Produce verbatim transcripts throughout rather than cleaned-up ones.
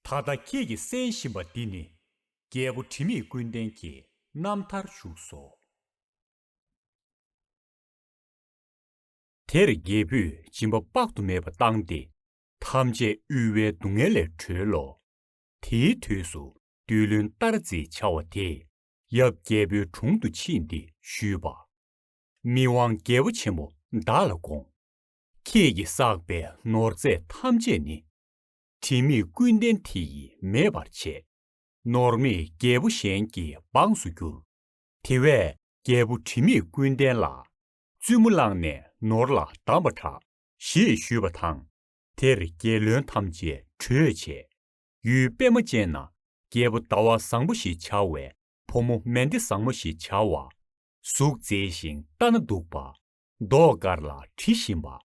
ད་ལྟ་ཁྱེད་ཀྱིས་གསན་བཞིན་པ་འདི་ནི། རྒྱལ་པོ་དྲི་མེད་ཀུན་ལྡན་གྱི་རྣམ་ཐར་བཞུགས་སོ། དེར་རྒྱལ་པོས་སྦྱིན་པ་དཔག་ཏུ་མེད་པ་བཏང་སྟེ། ཐམས་ཅད་དབུལ་བའི་སྡུག་བསྔལ་ལས་གྲོལ་ལོ། དེའི་དུས་སུ་བདུད་བློན་ཏཱ་ར་ཙའི་བྱ་བ་དེས་ཡབ་རྒྱལ་པོའི་དྲུང་དུ་ཕྱིན་ཏེ་ཞུས་པ། མི་དབང་རྒྱལ་པོ་ཆེན་པོ་བདག་ལ་དགོངས། ཁྱེད་ཀྱིས་བསགས་པའི་ནོར་རྫས་ཐམས་ཅད་ནི། དྲི་མེད་ཀུན་ལྡན་དེ་ཡིས་མེད་པར་བྱས། ནོར་མེད་རྒྱལ་པོ་གཞན་གྱི་འབངས་སུ་འགྱུར། དེ་བས་རྒྱལ་པོ་དྲི་མེད་ཀུན་ལྡན་ལ། བཙུན་མོ་བླངས་ནས་ནོར་ལ་བསྡམས་པར་གྲགས། ཞེས་ཞུས་པ་དང་། དེར་རྒྱལ་བློན་ཐམས་ཅད་བྲོས་བྱས། ཡུལ་པདྨ་ཅན་ན་རྒྱལ་པོ་ཟླ་བ་བཟང་པོ་ཞེས་བྱ་བའི་བུ་མོ་མན་དེ་བཟང་མོ་ཞེས་བྱ་བ། གཟུགས་མཛེས་ཤིང་ལྟ་ན་སྡུག་པ། མདོག་དཀར་ལ་དྲི་ཞིམ་པ།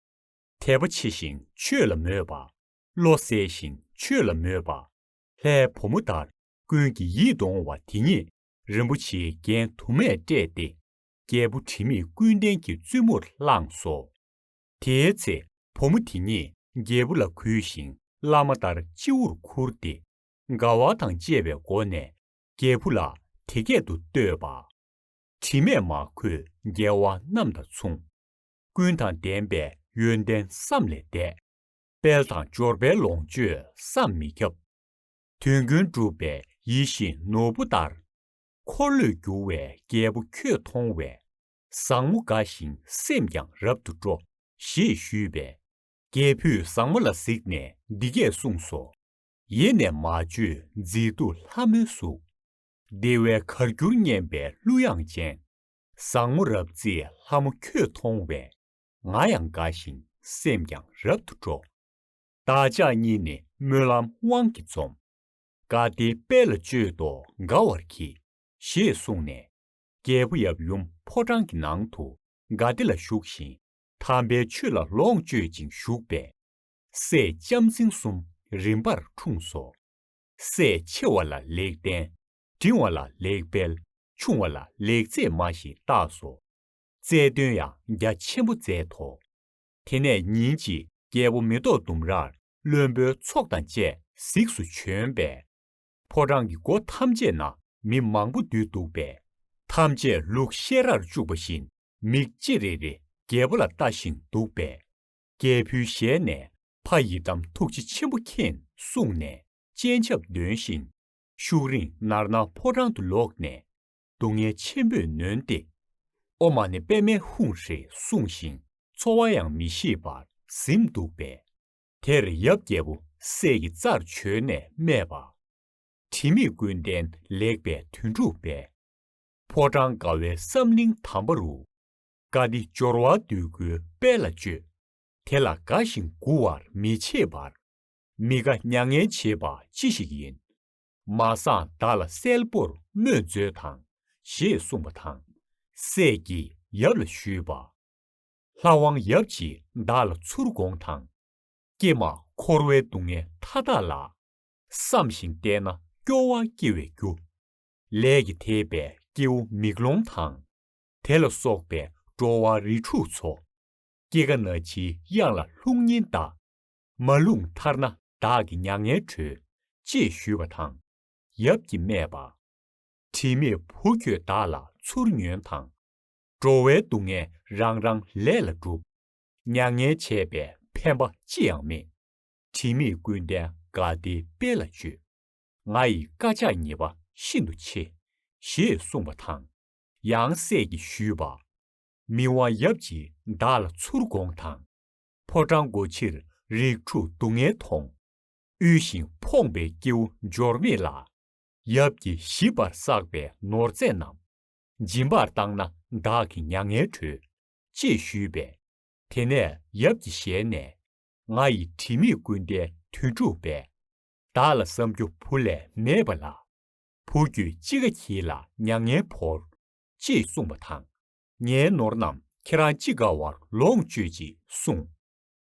དད་པ་ཆེ་ཞིང་ཆོས་ལ་མོས་པ། བློ་གསལ་ཞིང་ཆོས་ལ་མོས་པ། ལྷའི་བུ་མོ་ལྟར་ཀུན་གྱིས་ཡིད་དུ་འོང་བ་དེ་ཉིད་རིན་པོ་ཆེའི་རྒྱན་དུ་མས་སྤྲས་ཏེ། རྒྱལ་པོ་དྲི་མེད་ཀུན་ལྡན་གྱི་བཙུན་མོར་བླངས་སོ། དེའི་ཚེ་བུ་མོ་དེ་ཉིད་རྒྱལ་པོ་ལ་གུས་ཤིང་བླ་མ་ལྟར་སྤྱི་བོར་ཁུར་ཏེ། དགའ་བ་དང་བཅས་པའི་སྒོ་ནས་རྒྱལ་བུ་ལ་དེ་སྐད་དུ་བསྟོད་པ། དྲི་མས་མ་གོས་རྒྱལ་བ་རྣམས་དང་མཚུངས། ཀུན་དང་ལྡན་པའི་ཡོན་ཏན་བསམ་ལས་འདས། དཔལ་དང་འབྱོར་པའི་ལོངས་སྤྱོད་བསམ་མི་ཁྱབ། དོན་ཀུན་གྲུབ་པའི་ཡིད་བཞིན་ནོར་བུ་ལྟར། འཁོར་ལོས་སྒྱུར་བའི་རྒྱལ་པོ་ཁྱོད་མཐོང་བས། བཟང་མོ་དགའ་ཞིང་སེམས་ཀྱང་རབ་ཏུ་སྤྲོ། ཞེས་ཞུས་པས། རྒྱལ་བུས་བཟང་མོ་ལ་གཟིགས་ནས་འདི་སྐད་གསུངས་སོ། ཡེ་ནས་མ་བཅོས་མཛེས་སྡུག་ལྷ་མོའི་གཟུགས། བདེ་བའི་གར་བསྒྱུར་སྙན་པའི་གླུ་དབྱངས་ཅན། བཟང་མོ་རབ་མཛེས་ལྷ་མོ་ཁྱོད་མཐོང་བས། ང་ཡང་དགའ་ཞིང་སེམས་ཀྱང་རབ་ཏུ་སྤྲོ། བདག་ཅག་གཉིས་ནི་སྨོན་ལམ་དབང་གིས་འཛོམས། དགའ་བདེའི་དཔལ་ལ་སྤྱོད་དོ་དགའ་བར་གྱིས། ཞེས་གསུངས་ནས། རྒྱལ་པོ་ཡབ་ཡུམ་ཕོ་བྲང་གི་ནང་དུ་དགའ་བདེ་ལ་བཞུགས་ཤིང་། དམ་པའི་ཆོས་ལ་ལོངས་སྤྱོད་ཅིང་བཞུགས་པས། སྲས་ལྕམ་སྲིང་གསུམ་རིམ་པར་འཁྲུངས་སོ། སྲས་ཆེ་བ་ལ་ལེགས་ལྡན། འབྲིང་བ་ལ་ལེགས་དཔལ། ཆུང་བ་ལ་ལེགས་མཛེས་མ་ཞེས་བཏགས་སོ། རྩལ་འདོན་ཡང་རྒྱ་ཆེན་པོ་མཛད་དོ། དེ་ནས་ཉིན་གཅིག་རྒྱལ་པོ་མེ་ཏོག་ལྡུམ་རར་བློན་པོའི་ཚོགས་དང་བཅས་གཟིགས་སུ་བྱོན་པས། ཕོ་བྲང་གི་སྒོ་ཐམས་ཅད་ན་མི་མང་པོ་འདུས་འདུག་པས། ཐམས་ཅད་ལུག་བཤས་རར་བཅུག་པ་བཞིན་མིག་ཅེ་རེ་རེ་རྒྱལ་པོ་ལ་ལྟ་ཞིང་འདུག་པས། རྒྱལ་བུའི་ཞལ་ནས་ཕ་ཡི་དམ་ཐུགས་རྗེ་ཆེན་པོ་མཁྱེན་གསུངས་ནས་སྤྱན་ཆབ་འདོན་ཞིང་། ཤུགས་རིང་ནར་ནར་ཕོ་བྲང་དུ་ལོག་ནས་སྡུག་བསྔལ་ཆེན་པོས་ནོན་ཏེ། ཨོཾ་མ་ཎི་པདྨེ་ཧཱུྃ་ཧྲཱིཿ་གསུངས་ཤིང་འཚོ་བ་ཡང་མི་ཤེས་པར་གཟིམས་འདུག་པས། དེར་ཡབ་རྒྱལ་པོ་སྲས་ཀྱི་རྩར་བྱོན་ནས་སྨྲས་པ། དྲི་མེད་ཀུན་ལྡན་ལེགས་པའི་དོན་སྒྲུབ་པས། ཕོ་བྲང་དགའ་བའི་བསམ་གླིང་དམ་པ་རུ། དགའ་བདེ་འབྱོར་བ་འདོད་དགུའི་དཔལ་ལ་སྤྱོད། དེ་ལ་དགའ་ཞིང་མགུ་བར་མི་བྱེད་པར། མི་དགའ་མྱ་ངན་བྱེད་པ་ཅི་ཞིག་ཡིན། མ་བཟང་བདག་ལ་གསལ་པོར་སྨོས་མཛོད་དང་། ཞེས་གསུངས་པ་དང་། སྲས་ཀྱིས་ཡབ་ལ་ཞུས་པ། ལྷ་དབང་ཡབ་ཀྱིས་བདག་ལ་ཚུར་དགོངས་དང་། ཀྱེ་མ་འཁོར་བའི་སྡུག་བསྔལ་མཐའ་དག་ལ། བསམ་ཞིང་བལྟས་ན་སྐྱོ་བ་སྐྱེ་བའི་རྒྱུ། ལས་ཀྱིས་དེད་པའི་སྐྱེ་བོ་མིག་ལོང་དང་། དེ་ལ་སོགས་པའི་འགྲོ་བ་རིགས་དྲུག་ཚོ། སྐྱེ་རྒ་ན་འཆིའི་གཡང་ལ་ལྷུང་ཉེན་གདའ། མ་ལྷུང་ཐར་ན་བདག་གི་མྱ་ངན་གྲོལ། ཅེས་ཞུས་པ་དང་། ཡབ་ཀྱིས་སྨྲས་པ། དྲི་མེད་བུ་ཁྱོད་བདག་ལ་ཚུར་ཉོན་དང་། འགྲོ་བའི་སྡུག་བསྔལ་རང་རང་ལས་ལ་འགྲུབ། མྱ་ངན་བྱས་པའི་ཕན་པ་ཅི་ཡང་མེད། དྲི་མེད་ཀུན་ལྡན་དགའ་བདེའི་དཔལ་ལ་སྤྱོད། ང་ཡི་བཀའ་ཕྱག་ཉེས་པ་ཤིན་ཏུ་ཆེ། ཞེས་གསུངས་པ་དང་། ཡང་སྲས་ཀྱིས་ཞུས་པ། མི་དབང་ཡབ་ཀྱིས་བདག་ལ་ཚུར་དགོངས་དང་། ཕོ་བྲང་སྒོ་ཕྱིར་རིགས་དྲུག་སྡུག་བསྔལ་མཐོང་། དབུལ་ཞིང་ཕོངས་པའི་སྐྱེ་བོ་འབྱོར་མེད་ལ། ཡབ་ཀྱིས་ཞིབ་པར་བསགས་པའི་ནོར་རྫས་རྣམས། སྦྱིན་པར་བཏང་ན་བདག་གི་མྱ་ངན་གྲོལ། ཅེས་ཞུས་པས། དེ་ནས་ཡབ་ཀྱི་ཞལ་ནས། ང་ཡི་དྲི་མེད་ཀུན་ལྡན་དོན་གྲུབ་པས། བདག་ལ་བསམ་རྒྱུ་བུ་ལས་མེད་པ་ལ། བུ་ཁྱོད་ཅི་དགའ་གྱིས་ལ་མྱ་ངན་བོར། ཅེས་གསུངས་པ་དང་། ངའི་ནོར་རྣམས་ཁྱེད་རང་ཅི་དགའ་བར་ལོངས་སྤྱོད་ཅིག་གསུངས།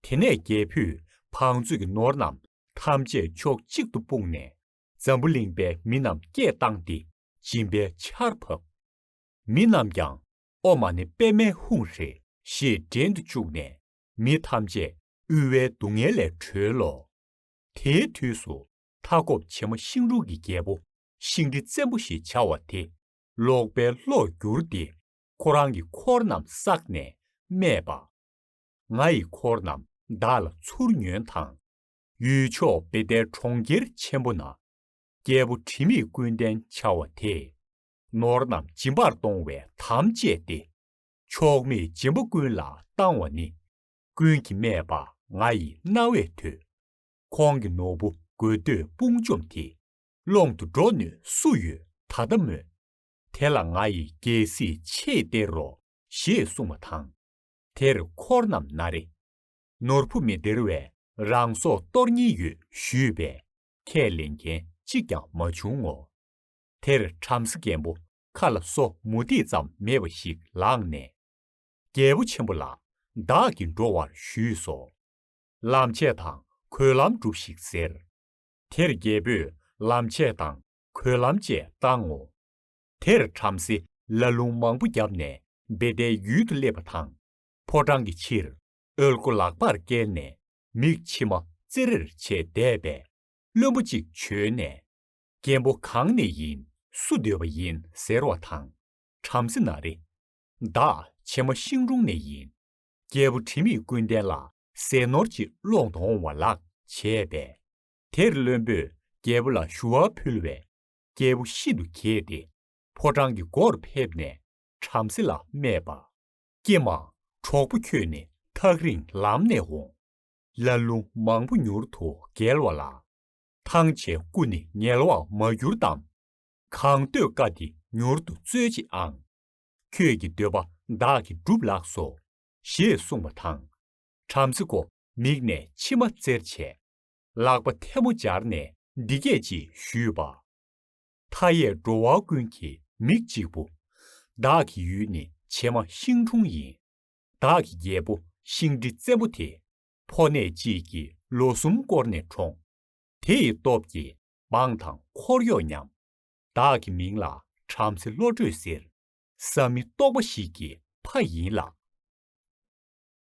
དེ་ནས་རྒྱལ་བུས་བང་མཛོད་ཀྱི་ནོར་རྣམས་ཐམས་ཅད་ཕྱོགས་གཅིག་ཏུ་སྤུངས་ནས། འཛམ་བུ་གླིང་པའི་མི་རྣམས་སྐད་བཏང་སྟེ་སྦྱིན་པའི་ཆར་ཕབ། མི་རྣམས་ཀྱང་ཨོཾ་མ་ཎི་པདྨེ་ཧཱུྃ་ཧྲཱིཿཞེས་འགྲན་དུ་བཅུག་ནས། མི་ཐམས་ཅད་དབུལ་བའི་སྡུག་བསྔལ་ལས་གྲོལ་ལོ། དེའི་དུས་སུ་ མཐའ་འཁོབ་བྱེ་མ་ཤིང་དྲུང་གི་རྒྱལ་པོ་ཤིང་འབྲས་བཙན་པོ་ཞེས་བྱ་བ་དེ་ལོག་པའི་བློར་གྱུར་ཏེ། ཁོ་རང་གི་འཁོར་རྣམས་བསགས་ནས་སྨྲས་པ། ང་ཡི་འཁོར་རྣམས་བདག་ལ་ཚུར་ཉོན་དང་། ཡུལ་ཕྱོགས་བེ་ཏའི་གྲོང་ཁྱེར་ཆེན་པོ་ན། རྒྱལ་པོ་དྲི་མེད་ཀུན་ལྡན་བྱ་བ་དེས། ནོར་རྣམས་སྦྱིན་པར་གཏོང་བའི་དམ་བཅས་ཏེ། ཕྱོགས་མེད་སྦྱིན་པ་ཀུན་ལ་བཏང་བ་ནི། ཀུན་གྱིས་སྨྲས་པ་ང་ཡི་རྣ་བས་ཐོས། ཁོང་གི་ནོར་བུ་དགོས་འདོད་དཔུང་འཇོམས་དེ། སློང་དུ་འགྲོ་ནུས་སུ་ཡོད་ད་ལྟ་སྨོས། དེ་ལ་ང་ཡིས་རྒྱལ་སྲིད་ཆེས་སྟེར་རོ། ཞེས་གསུངས་པ་དང་། དེར་འཁོར་རྣམས་ན་རེ། ནོར་བུ་མི་སྟེར་བས་རང་སྲོག་གཏོར་ཉེན་ཡོད་ཞུས་པས། ཁས་ལེན་མཁན་གཅིག་ཀྱང་མ་བྱུང་ངོ་། དེར་བྲམ་ཟེ་རྒན་པོ་ཁ་ལ་སོ་མུ་ཏིག་ཙམ་མེད་པ་ཞིག་ལངས་ནས། རྒྱལ་པོ་ཆེན་པོ་ལགས། བདག་གིས་འགྲོ་བར་ཞུས་སོ། ལམ་ཆས་དང་གོས་ལམ་སྒྲུབས་ཤིག་ཟེར། དེར་རྒྱལ་པོས་ལམ་ཆས་དང་གོས་ལམ་བཅས་བཏང་ངོ་། དེར་བྲམ་ཟེ་ལ་ལུང་མང་པོ་བརྒྱབ་ནས་བེ་ཏའི་ཡུལ་དུ་སླེབས་པ་དང་། ཕོ་བྲང་གི་ཕྱིར་ཨོལ་ཀོ་ལག་པར་བཀལ་ནས་མིག་མཆི་མ་ཙེ་རེར་བྱས་བསྡད་པས། བློན་པོ་གཅིག་བྱོན་ནས། རྒན་པོ་གང་ནས་ཡིན། སུ་འདོད་པ་ཡིན་ཟེར་བ་དང་། བྲམ་ཟེ་ན་རེ། བདག་བྱེ་མ་ཤིང་དྲུང་ནས་ཡིན། རྒྱལ་པོ་དྲི་མེད་ཀུན་ལྡན་ལ་ཟས་ནོར་ཅིག་སློང་དུ་འོང་བ་ལགས་བྱས་པས། དེར་བློན་པོས་རྒྱལ་པོ་ལ་ཞུ་བ་ཕུལ་བས། རྒྱལ་པོ་ཤིན་ཏུ་དགྱེས་ཏེ། ཕོ་བྲང་གི་སྒོར་ཕེབས་ནས་བྲམ་ཟེ་ལ་སྨྲས་པ། ཀྱེ་མ། གྲོགས་པོ་ཁྱོད་ནི་ཐག་རིང་ལམ་ནས་འོང་། ལ་ལུང་མང་པོ་མྱུར་དུ་བརྒལ་བ་ལ། ཐང་ཆད་སྐུ་ནི་ངལ་བར་མ་གྱུར་ཏམ། གང་འདོད་བཀའ་འདི་མྱུར་དུ་སྩོལ་ཅིག་ཨང་། ཁྱོད་ཀྱི་འདོད་པ་བདག་གིས་བསྒྲུབ་ལགས་སོ། ཞེས་གསུངས་པ་དང་། བྲམ་ཟེ་ཁོ་མིག་ནས་མཆི་མ་ཙེར་བྱས། ལག་པ་ཐལ་མོ་སྦྱར་ནས་འདི་སྐད་ཅེས་ཞུས་པ། མཐའ་ཡས་འགྲོ་བ་ཀུན་གྱི་མིག་གཅིག་པུ། བདག་གི་ཡུལ་ནི་བྱེ་མ་ཤིང་དྲུང་ཡིན། བདག་གི་རྒྱལ་པོ་ཤིང་འབྲས་བཙན་པོ་དེ། ཕོ་ནད་གཅིག་གིས་ལོ་གསུམ་བསྐོར་ནས་གྲོངས། དེ་ཡི་སྟོབས་ཀྱིས་འབངས་དང་འཁོར་གཡོག་ཉམས། བདག་གི་མིང་ལ་བྲམ་ཟེ་བློ་གྲོས་ཟེར། བཟའ་མི་ལྟོགས་པ་ཞིག་གི་ཕ་ཡིན་ལགས།